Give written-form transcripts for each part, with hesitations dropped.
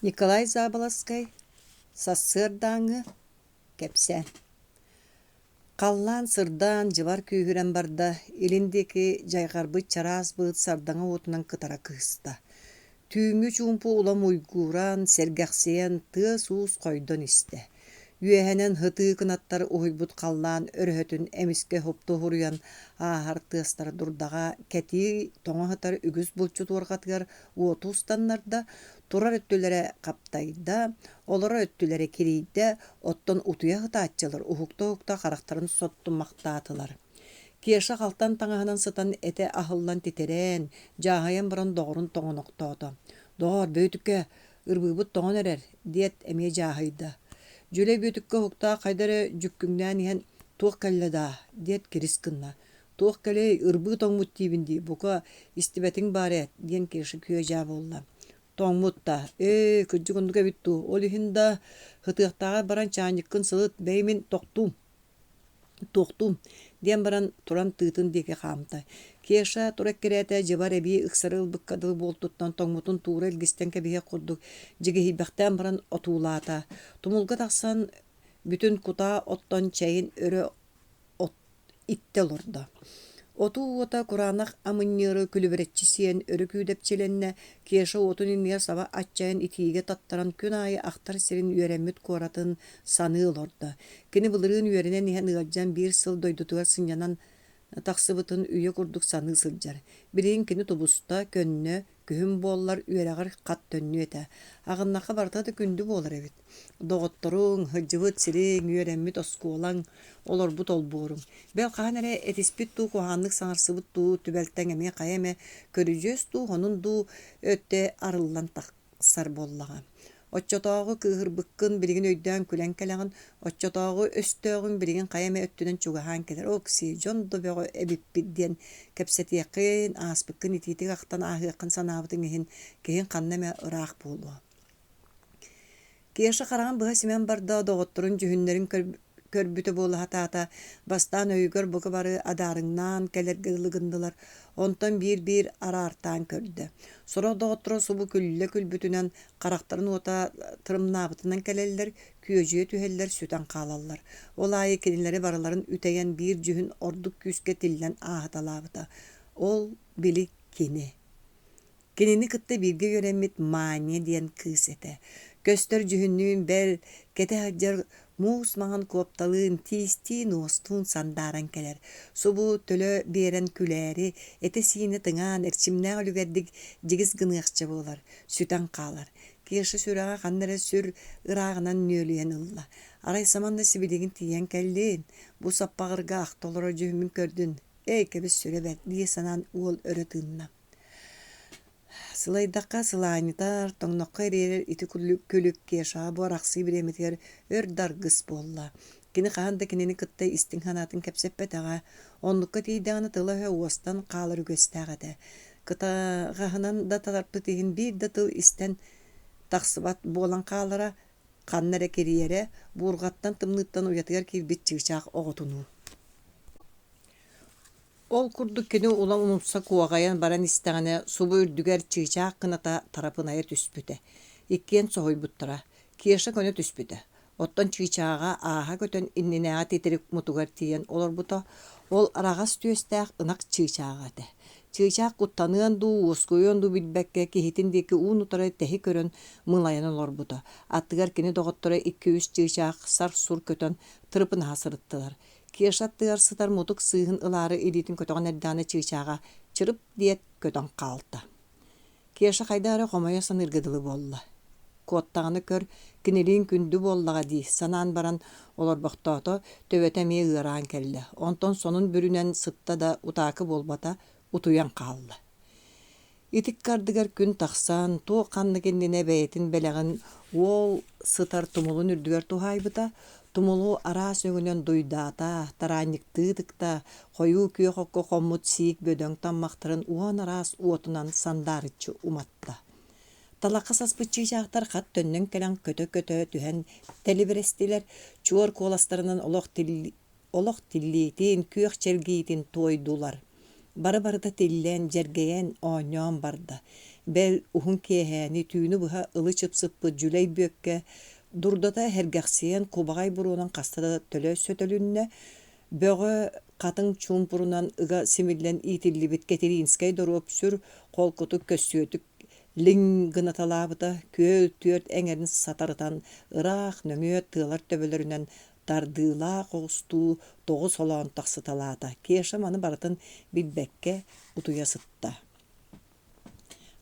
Николай Заболоцкай «Сарсыардааҥҥы кэпсээн» Халлаан сырдаан, дьыбар күүһүрэн барда, илин диэки дьайҕарбыт чараас быыт сардаҥа уотунан кытара кыыста. Түүҥҥү чуумпу улам уйгууран, сэргэхсийэн, тыас-уус хойдон истэ. Үөһэнэн һытыы кынаттар уһуйбут халлаан өрөһөтүн эмискэ уһукту уһуруйан ааһар тыастара дурдаҕа кэтии тоҥо сытар үгүс булчут уорҕатыгар уоту устаннарда, турар өттүлэрэ хаптайда, олорор өттүлэрэ кирийдэ, оттон утуйа сытааччылар уһукта-уһукта харахтарын соттумахтаатылар. Кеша халтан таҥаһынан сытан этэ аһыллан титирээн, дьааһыйан баран доҕорун тоҥонохтоото: «Доҕоор, Бүөтүккэ, ырбыыбыт тоҥон эрэр» диэт эмиэ дьааһыйда. Дьүлэй Бүөтүккэ уһуктаах хайда эрэ дьүккүҥнээн иһэн «Туох кэллэ даа?» диэт кирис гынна. «Туох кэлиэй, ырбыы тоҥмут диибин дии, бука, истибэтиҥ баар ээ» диэн Кеша күө-дьаа буолла. «Тоҥмут да, ээ, кырдьык оннук эбит дуу, ол иһин да, һытыахтааҕар баран чаанньыккын сылыт, бэйи мин тохтуум, туохтуум» диэн баран туран тыытын диэки хаамта. Кеша тура эккирээтэ дьыбар эбии ыксары ылбыкка дылы буолтуттан тоҥмутун туура илгистэн кэбиһиэх курдук дьигиһийбэхтээн баран отуулаата. Тумулга тахсан бүтүн кутаа оттон чэйин өрө иттэ олордо. Отуу уота кураанах амынньыары күлүбүрэччи сиэн өрө күүдэпчилэннэ, Кеша уотун иннигэр саба аччайан итиигэ таттаран күн аайы ахтар сирин үөрэммит куоратын саныы олордо. Кини былырыын үөрэнэн иһэн ыалдьан биир сыл дойдутугар сынньанан тахсыбытын үйэ курдук саныы сылдьар. Билигин кини тубуста, көннө, күһүн буоллар үөрэҕэр хат төннүө этэ. Аҕыннахха барыта да күндү буолар эбит. Доҕотторуҥ, сылдьыбыт сириҥ, үөрэммит оскуолаҥ, олорбут олбуоруҥ. Бэл хаһан эрэ этиспит дуу, куһаҕаннык саҥарсыбыт дуу түбэлтэҥ эмиэ хайа эмэ көрүдьүөс дуу, хонун дуу өттө арыллан тахсар буоллаҕа. Оччотооҕу кыыһырбыккын билигин өйдөөн күлэн кэлэҕин, оччотооҕу өстөөҕүҥ билигин хайа эмэ өттүнэн чугаһаан кэлэр «Окси, дьон да бөҕө эбиппит» диэн кэпсэтиэххин, ааспыккын итиитик ахтан ааһыаххын санаабытыҥ иһин киһиҥ ханна эмэ ыраах буолуо. Кеша хараҕын быһа симэн барда, доҕотторун дьүһүннэрин көрбүтэ буола сатаата, бастаан өйүгэр бука бары адаарыҥнаан кэлэргэ дылы гыннылар, онтон биир-биир араартаан көрдө. Сорох доҕотторо субу күллэ күлбүтүнэн, харахтарын уота тырымнаабытынан кэлэллэр, күөдьүйэ түһэллэр, сүтэн хаалаллар. Ол аайы кинилэри барыларын үтэйэн биир дьүһүн ордук күүскэ тиллэн ааһыталаабыта. Ол били кини. Кинини кытта бииргэ үөрэммит Маня диэн кыыс этэ. Көстөр дьүһүннүүн бэл, кэтэ сылдьар муус маҥан куопталыын, тиистиин-уостуун сандааран кэлэр. Субу төлө биэрэн күлээри, этэ-сиинэ тыҥаан, эрчимнээх үлүгэрдик дьигис гыныахча буолар, сүтэн хаалар. Кеша сүрэҕэ ханна эрэ сүр ырааҕынан нүөлүйэн ылла. Арай саманна сибилигин тиийэн кэллин, бу саппаҕырга ахта олорор дьүһүммүн көрдүн, эй, кэбис сүрэ бэрт дии санаан уол өрө тыынна. Сылайдахха сылаанньытар, тоҥноххо ириэрэр ити күлүк Кешаҕа бу арахсыы бириэмэтигэр өр да аргыс буолла. Кини хаһан да кинини кытта истиҥ санаатын кэпсэппэтэҕэ, оннукка тиийдэҕинэ тыла-өһө уостан хаалар үгэстээх этэ. Кытаҕаһынан да тарпыт иһин биир да тыл истэн тахсыбат буолан хаалара, ханна эрэ кирийэрэ, буурҕаттан тымныыттан уйатыгар киирбит чыычаах оҕотунуу. Ол курдук кини улам умса куоҕайан баран истэҕинэ, субу үрдүгэр чыычаах кыната тарапынайа түспүтэ. Иккиэн соһуйбуттара. Кеша көнө түспүтэ. Оттон чыычааҕа ааһа көтөн иннинээҕи титирик мутугар тиийэн олорбута. Ол араҕас түөстээх ынах чыычааҕа этэ. Чыычаах куттаныан дуу, уоскуйуон дуу билбэккэ киһитин диэки уун-утары тэһи көрөн мылайан олорбута. Аттыгар кини доҕотторо икки-үс чыычаах сар-сур көтөн тырыпынаһа сырыттылар. Кеша аттыгар сытар мутук сыыһын ылаары илиитин көтөҕөн эрдэҕинэ чыычааҕа чырып диэт көтөн хаалта. Кеша хайдах эрэ хомойо саныырга дылы буолла. Куоттаҕына көр, кинилиин күндү буоллаҕа дии санаан баран олорбохтоото, төбөтө эмиэ ыараан кэллэ. Онтон сонун бүрүнэн сытта да утаакы буолбата, утуйан хаалла. Ити ыккардыгар күн тахсан, туох ханнык иннинэ бэйэтин бэлэҕин уол сытар тумулун үрдүгэр туһаайбыта, тумулу араас өҥүнэн дуйдаата, тараанньыктыы ытыкта, хойуу күөх окко хоммут сиик бөдөҥ таммахтарын уон араас уотунан сандаарыччы уматта. Талахха саспыт чыычаахтар хат төннөн кэлэн көтө-көтө түһэн тэлибирэстилэр, чуор куоластарынан олох олох тиллиитин, күөх чэлгиитин туойдулар. Бары-барыта тиллэн, дьэргэйэн, оонньоон барда. Бэл, уһун киэһээни, түүнү быһа ылы-чып сыппыт Дьүлэй Бүөккэ дурдата эһэргэхсийэн, кубаҕай буруонан хаста да төлө сөтөлүннэ. Бөҕө хатыҥ чуумпурунан ыга симиллэн иитиллибит Кэтириинскэй доруоп сүр холкутук көссүөтүк лиҥ гынаталаабыта, күөл түөрт эҥэрин сатарытан, ыраах нөҥүө тыалар төбөлөрүнэн тардыылаах оҕустуу тоҕу солоон тахсыталаата. Кеша маны барытын билбэккэ утуйа сытта.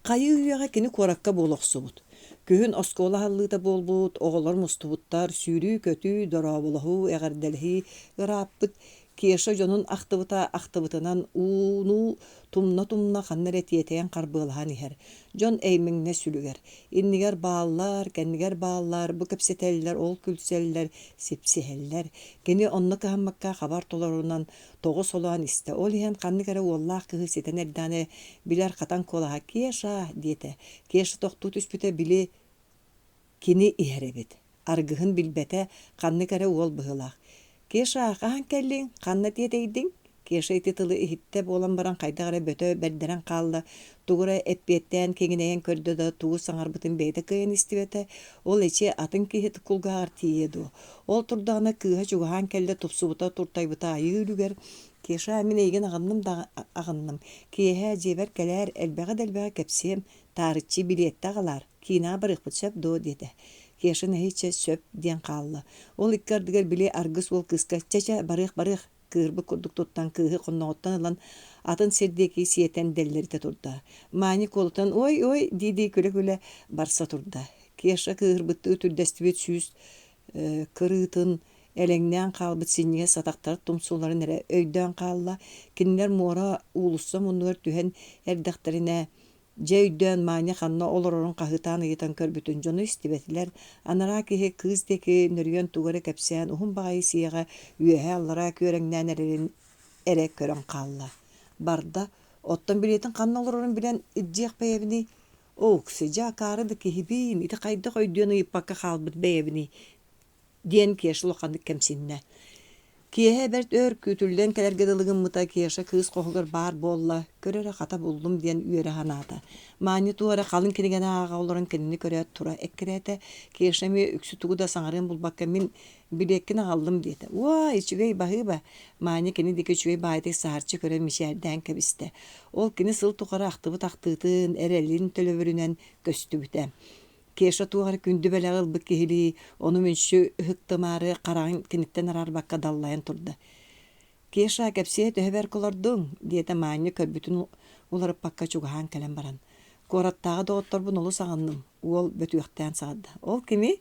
Хайыы үйэҕэ кини куоракка буола охсубут. Күһүн оскуола аһыллыыта буолбут, оҕолор мустубуттар, сүүрүү-көтүү, дорооболоһуу, эҕэрдэлэһии ырааппыт. Кеша дьонун ахтыбыта ахтыбытынан ууну тумна-тумна ханна эрэ тиэтэйэн харбыалаһан иһэр. Дьон эймэҥнэс сүлүгэр. Иннигэр бааллар, кэннигэр бааллар, бу кэпсэтэллэр, ол күлсэллэр, сипсиһэллэр. Кини онно кыһаммакка хабар толорунан тоҕо солоон истэ. Ол иһэн ханнык эрэ уоллаах кыыһы ситэн эрдэҕинэ билэр хатан куолаһа «Кеша!» диэтэ. Кеша тохтуу түспүтэ, били кини иһэр эбит. Аргыһын билбэтэ, ханнык эрэ уол быһыылаах. «Кеша, хаһан кэллиҥ? Ханна тиэтэйдиҥ?» Кеша ити тылы иһиттэ буолан баран хайдах эрэ бөтө бэрдэрэн хаалла, тугу эрэ эппиэттээн киҥинэйэн көрдө да, тугу саҥарбытын бэйэтэ кыайан истибэтэ. Ол эчи атын киһи кулгааҕар тиийиэ дуо? Ол турдаҕына кыыһа чугаһаан кэллэ, тупсубута, туртайбыта айыы үлүгэр. «Кеша, мин эйигин аҕынным да аҕынным. Киэһэ дьиэбэр кэлээр, элбэҕи да элбэҕи кэпсиэм, таарыччы билиэттэ аҕалаар, киинэҕэ барыахпыт сөп дуо?» диэтэ. Кеша нэһииччэ сөп диэн хаалла. Ол икки ардыгар били аргыс уол кыыска «Чэ-чэ, барыах-барыах» кыырбыт курдук туттан кыыһы хонноҕуттан ылан атын сир диэки сиэтэн дэллэритэ турда. Маня куолутан «Ой-ой» дии-дии күлэ-күлэ барса турда. Кеша кыыһырбыттыы түрдэстибит сүүс кырыытын элэҥнээн хаалбыт синньигэс атахтар тумсуларын эрэ өйдөөн хаалла. Кинилэр муора уулусса муннугар түһэн эрдэхтэринэ Дьэ өйдөөн Маня ханна олорорун хаһыытаан ыйытан көрбүтүн дьоно истибэтилэр, анараа киһи кыыс диэки нөрүйэн тугу эрэ кэпсээн уһун баҕайы сиэҕэ үөһээ-аллараа күөрэҥнээн эрэрин эрэ көрөн хаалла. Барда, оттон билиэтин ханна олорорун билэн илдьиэх бэйэбиний? Оокси, дьэ акаары да киһибиин, ити хайдах өйдүөн ыйыппакка хаалбыт бэйэбиний? диэн Кеша улаханнык кэмсиннэ. Киэһэ бэрт өр күүтүллэн кэлэргэ дылы гыммыта Кеша кыыс хоһугар баар буолла, көр эрэ хата буллум диэн үөрэ санаата. Маня туох эрэ халыҥ кинигэни ааҕа олорон кинини көрөөт тура эккирээтэ. Кеша эмиэ үксү тугу да саҥарыан булбакка мин билиэккин аҕаллым диэтэ. Уаа, үчүгэй баһыыба! Маня кини диэки үчүгэй баайытык саһарчы көрөн мичээрдээн кэбистэ. Ол кини сыл тухары ахтыбыт ахтыытын, эрэлин төлөбүрүнэн көстүбүтэ. Кеша туох эрэ күндү бэлэҕи ылбыт киһилии, ону мүнчү ыһыктымаары хараҕын киниттэн араарбакка даллайан турда. «Кеша, кэпсиэ төһө бэркэ олордуҥ?» диэтэ Маня көрбүтүн уларыппакка чугаһаан кэлэн баран. «Куораттааҕы доҕотторбун олус аҕынным», уол бөтүөхтээн саҕарда. «Ол кими?»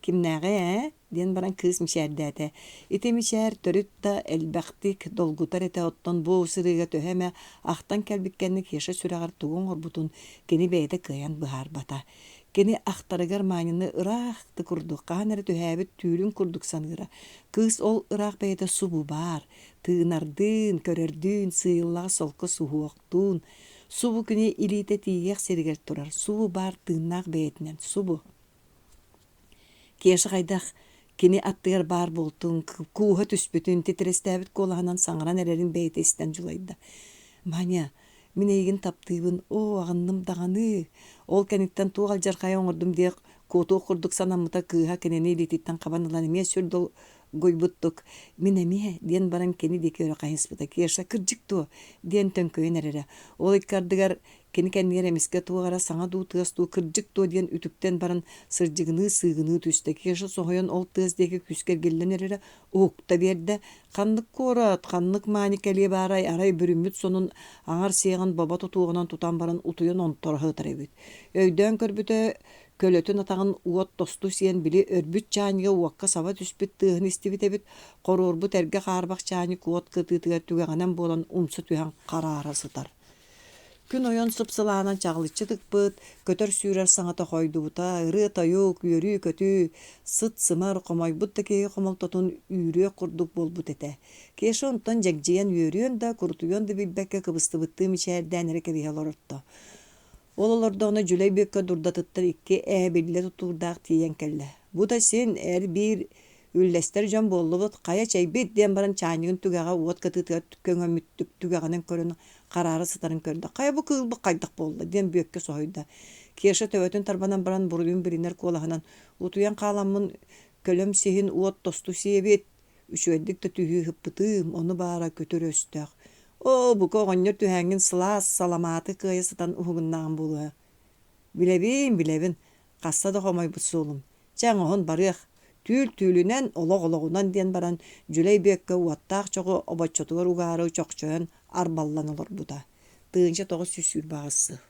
«Кимнээҕий ээ?» диэн баран кыыс мичээрдээтэ. Ити мичээр төрүт да элбэхтик долгутар этэ, оттон бу сырыыга төһө эмэ ахтан кэлбит кэннэ Кеша сүрэҕэр тугу оҥорбутун кини бэйэтэ кыайан быһаарбата. Кини ахтарыгар Маанины ыраах да курдук хаһан эрэ түһээбит түүлүн курдук саныыра. Кыыс ол ыраах бэйэтэ субу баар, тыынардыын, көрөрдүүн, сыыйыллаҕас солко суһуохтуун, субу кини илиитэ тиийиэх сиригэр турар, субу баар тыыннаах бэйэтинэн, субу. Кеша хайдах кини аттыгар баар буолтун, кууһа түспүтүн, титирэстээбит куолаһынан саҥаран эрэрин бэйэтэ истэн дьулайда. «Маня, мин эйигин таптыыбын, оо, аҕынным даҕаны!» Ол кэнниттэн туох алдьархайы оҥордум диэх куотуох курдук санаммыта кыыһа кинини илиититтэн хабан ылан эмиэ сүр долгуйбуттук «Мин эмиэ» диэн баран кини диэки өрө хайыспыта. Кеша «Кырдьык дуо?» диэн төҥкөйөн эрэрэ. Ол икки ардыгар Кини кэннигэр эмискэ туох эрэ саҥа дуу, тыас дуу, кырдьык дуо диэн үтүктэн баран сырдьыгыныы, сыыгыныы түстэ. Кеша соһуйан ол тыас диэки күүскэ эргиллэн эрэрэ уһукта биэрдэ. Ханнык куорат, ханнык маани кэлиэ баарай, арай бүрүммүт сонун аҥар сиэҕин бобо тутуоҕунан тутан баран утуйан онторо сытар эбит. Өйдөөн көрбүтэ, көлөтүн атаҕын уот тосту сиэн били өрбүт чаанньыга уокка саба түспүт тыаһын истибит эбит, хоруорбут эргэ хаарбах чаанньык уот кытыытыгар түгэҕинэн буолан умса түһэн хараара сытар. Күн ойон сып-сылаанан чаҕылыччы тыкпыт, көтөр-сүүрэр саҥата хойдубута, ырыа-тойук, үөрүү-көтүү, сыт-сымар, хомойбут да киһи хомолтотун үүрүөх курдук буолбут этэ. Кеша онтон дьэгдьийэн үөрүөн да, курутуйуон да билбэккэ кыбыстыбыттыы мичээрдээн эрэ кэбиһэ олорорто. Ол олордоҕуна Дьүлэй Бүөккэ дурдатыттан икки ээбиллэ тутуурдаах тиийэн кэллэ. Бу да син эр-биир үллэстэр дьон буоллубут, хайа чэйбит диэн баран чаанньыгын түгэҕэ уот кытыытыгар көҥөммүттүк түгэҕинэн көрөн Хараара сытарын көрдө. «Хайа бу кыылбыт хайдах буолла?» диэн Бүөккэ соһуйда. Кеша төбөтүн тарбанан баран буруйун билинэр куолаһынан «Утуйан хааламмын көлөм сиһин уот тосту сиэбит, үчүгэйдик да түһүү ыһыппытым, ону баара күтүр өстөөх. Оо, бука оҕонньор түһээҥҥин сылаас саламааты кыайа сытан уһугуннаҕым буолуо. Билэбин, билэбин, хаста да хомойбут суолум. Чэ, оҥоһун барыах. Түүл түүлүнэн, олох олоҕунан диэн баран, Дьүлэй Бүөккэ уоттаах чоҕу обоччотугар угаары чохчойон арбаллан олорбута. 1928 сыл.